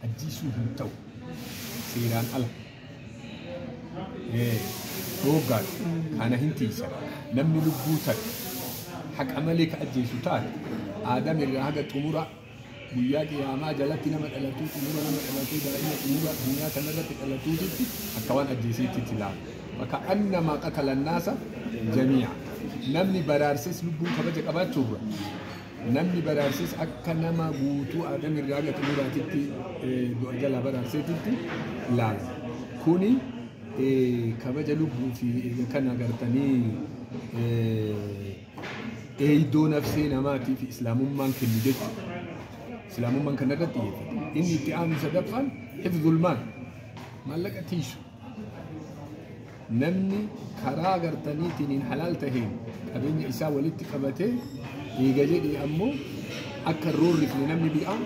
Ajjiisuu hin ta'u. Seeraan ala. Dhooggaadha. Kana hin tiisan. Namni lubbuu takka haqa malee ka ajjeesu taate Aadam irraa haga xumura guyyaa qiyaamaa jalatti nama dhalatuu xumura nama dhalatuu daa'ima xumura addunyaa kanarratti dhalatuutitti akka waan ajjeeseetti ilaala. Bakka annamaa qatala naasa jamii'a. Namni baraarses lubbuun kabaja qabaachuurra namni baraarses akka nama guutuu Aadam irraa haga xumuraatitti du'a jalaa baraarseetitti ilaala. Kuni kabaja lubbuu fi kana gartanii eeydoo nafsee namaatii fi islaamummaan kennu jechuudha. Islaamummaan kana irratti xiyyeeffata. Inni itti aanu sadaffaan hifzul maal, maallaqa tiisu. Namni karaa gartaniitiin halaal taheen qabeenya isaa walitti qabatee eega jedhee ammoo akka roorrifne namni bi'aa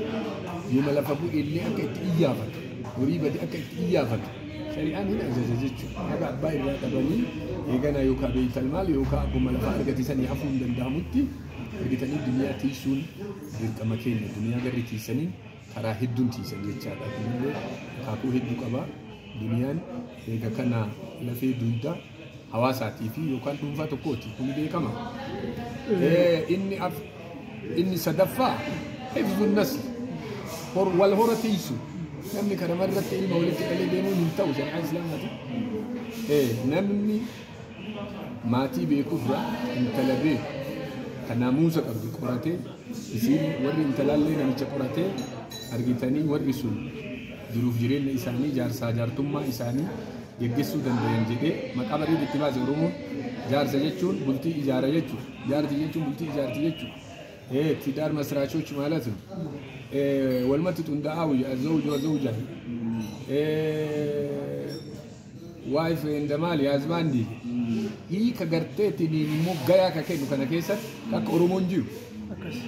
yooma lafa bu'e illee akka itti iyyaafatu, horii bade akka itti iyyaafatu shari'aan hin ajaja jechuudha. Haga abbaa irraa dhabanii eegana yookaan beeytal maal yookaan akkuma lafa argatisanii hafuu hin danda'amutti argitanii duniyaa tiisuun dirqama keenya. Duniyaa garri tiisaniin karaa hedduun tiisan jechaadha. Kunillee akaakuu hedduu qaba. Duniyaan eega kana lafee dugda hawaasaatii fi yookaan dhuunfaa tokkooti. Kun beekama. Inni sadaffaa hifzun nasl, wal hora tiisu. Namni kanama irratti ilma walitti qalee deemuun hin ta'u shari'aa islaamaati. Namni maatii beekurra intala beeku kan naamusa qabdu qoratee, isiin warri intalaallee namicha qoratee argitanii warri sun jiruuf jireenya isaanii jaarsaa jaartummaa isaanii geggeessuu danda'an jedhee maqaa bareedaa itti baase Oromoon. Jaarsa jechuun bultii ijaara jechuudha. Jaarti jechuun bultii ijaarti jechuudha. ትዳር መስራቾች ማለት ነው። Walumatti xundaa'aa ዘውጅ ወዘውጃ wife and maali husband hiika garteetiin immoo gayaa ka kennu kana keessatti akka Oromoon jiru.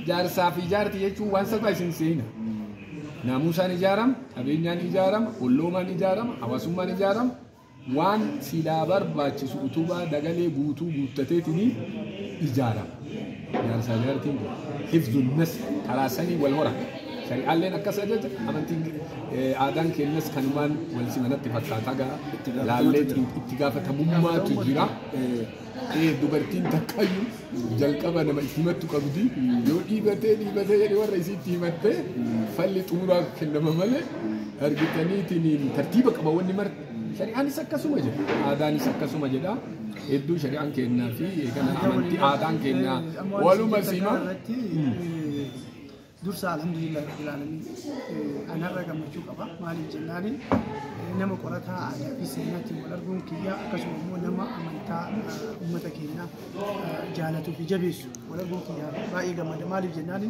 Jaarsaa fi jaarti jechuun waan salphaa isin seena. Naamusaan ijaarama, qabeenyaan ijaarama, olloomaan ijaarama, hawaasummaan ijaarama. Waan silaa barbaachisu utubaa dagalee guutuu guuttateetiin ijaarama. Jaarsaa jaartiin kun hifzun nasl karaa sanii wal hora. Shari'aalleen akkas ajaja, amantiin aadaan keenyas kanumaan wal simanatti fakkaata gaa laallee itti gaafatamummaatu jira. Dubartiin takkayyuu jalqaba nama itti himattu qabdi. Yoo dhiibatee dhiibatee jedhee warra isiitti himattee falli xumuraa kennama malee argitaniitiin tartiiba qaba wanni marti. Shari'aanis akkasuma jedha. Aadaanis akkasuma jedha. Hedduu shari'aan kennaa fi kana amantii aadaan kennaa waluma sima. Dursa alhamdulillah rabbil alamin, anarra gammachuu qaba. Maaliif jennaani, nama qorataa aadaa fi seenaatiin wal arguun kiyya, akkasuma immoo nama amantaa uummata keenyaa jaalatuu fi jabeessu wal arguun kiyya baay'ee gammada. Maaliif jennaani,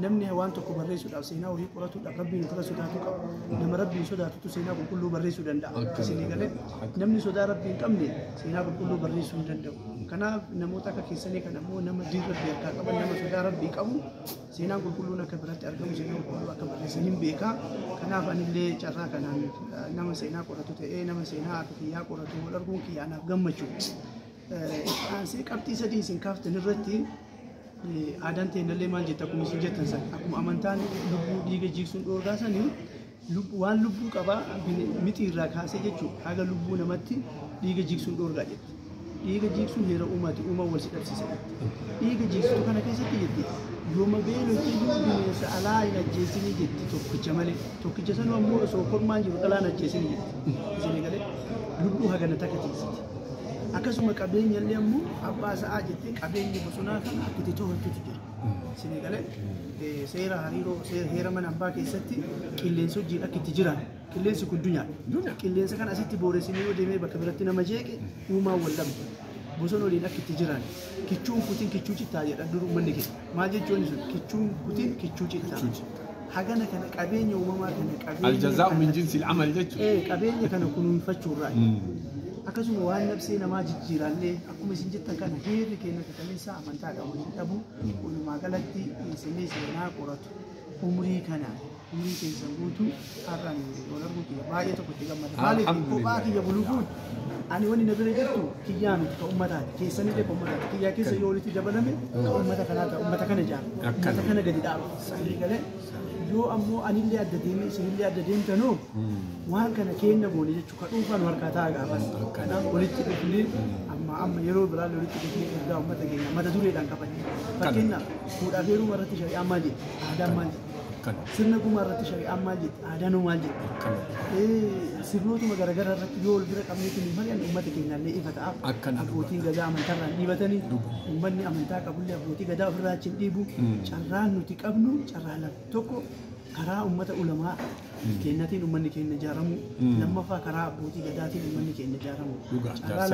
namni waan tokko barreessuudhaaf, seenaa ofii qoratuudhaaf Rabbiin ofirra sodaatu qaba. Nama Rabbiin sodaatutu seenaa qulqulluu barreessuu danda'a. Isinii galee, namni sodaa Rabbii hin qabne seenaa qulqulluu barreessuu hin danda'u. Kanaaf namoota akka keessanii kan ammoo nama diin Rabbii harkaa qaban, nama sodaa Rabbii qabu, seenaan qulqulluun akka biratti argamu, seenaa qulqulluu akka barreessan hin beekaa. Kanaaf anillee carraa kanaan nama seenaa qoratu ta'ee nama seenaa akka kiyyaa qoratu wal arguun kiyya anaaf gammachuu. Aansee qabxii sadii isin kaaftan irratti, aadaan teennallee maal jetta? Akkuma isin jettan san, akkuma amantaan lubbuu dhiiga jiigsuun dhoorgaa sanii, waan lubbuu qabaa mixii irraa kaasee jechuudha haga lubbuu namatti dhiiga jiigsuun dhoorgaa jetti. Dhiiga jiigsuun heera uumaati, uumaan wal si dhabsiisa jetti. Dhiiga jiigsitu kana keessatti jetti, yooma beelofte iyyuu bineensa alaa hin ajjeesinii jetti, tokkicha malee. Tokkicha sanuu ammoo osoo kormaan jiru dhalaan ajjeesinii jetti. Isinii galee, lubbuu hagana takka tiisiti. Akkasuma qabeenya illee ammoo abbaa sa'aa jettee qabeenya bosonaa kana akka itti to'attutu jira. Isinii galee, seera hariiroo seera heera mana hambaa keessatti qilleensa wajjin akka itti jiran, qilleensi kun dunyaadha. Qilleensa kana asitti booressinee yoo deemee bakka biratti nama jeeqe uumaan wal dhabdu. Bosona waliin akka itti jiran, kichuun kutin kichuu cittaa jedha dur uummanni keenya. Maal jechuun sun? Kichuun kutin kichuu cittaa. Hagana kana qabeenya uumamaa kana qabeenya الجزاء من جنس العمل jechuudha. Qabeenya kana kunuunfachuurraa akkasuma waan nafsee namaa jijjiiraallee akkuma isin jettan kana heerri keenya kakaleessa amantaadha waliin dhabu. Walumaa galatti isinii seenaa qoratu umrii kana umrii keessan guutuu har'aan wal arguu kiyya baay'ee tokko itti gammada. Maaliif, kophaa kiyya buluguun ani wanni na bira jirtu kiyyaa miti, ka ummataati. Keessanillee ka ummataati. Kiyyaa keessa yoo walitti dabalame ka ummata kanaa ta'a, ummata kana ijaara, ummata kana gadi dhaaba. Sanii galee Yoo ammoo anillee adda deemee isinillee adda deemtanoo waan kana kenna goone jechuudha. Ka dhuunfaa nu harkaa ta'a gaafas. Kanaaf walitti dhufnee amma yeroo biraallee walitti dhufnee ergaa uummata keenya mata dureedhaan qabanne. Fakkeenyaaf fuudhaaf heeruma irratti shari'aan maal jetti? Aadaan maal jetti? Sirna gumaa irratti shari'aan maal jetti? Aadaan maal jetti? Sirnootuma garaagaraa irratti yoo wal bira qabneetiin mari'an uummata keenyaallee ifa ta'aaf. Abbootiin gadaa amantaarraan dhiibatanii uummanni amantaa qabullee abbootii gadaa ofirraa achi hin dhiibu. Carraan nuti qabnu carraa lama. Tokko karaa uummata ulamaa keenyatiin uummanni keenya ijaaramu. Lammaffaa karaa abbootii gadaatiin uummanni keenya ijaaramu. Carraa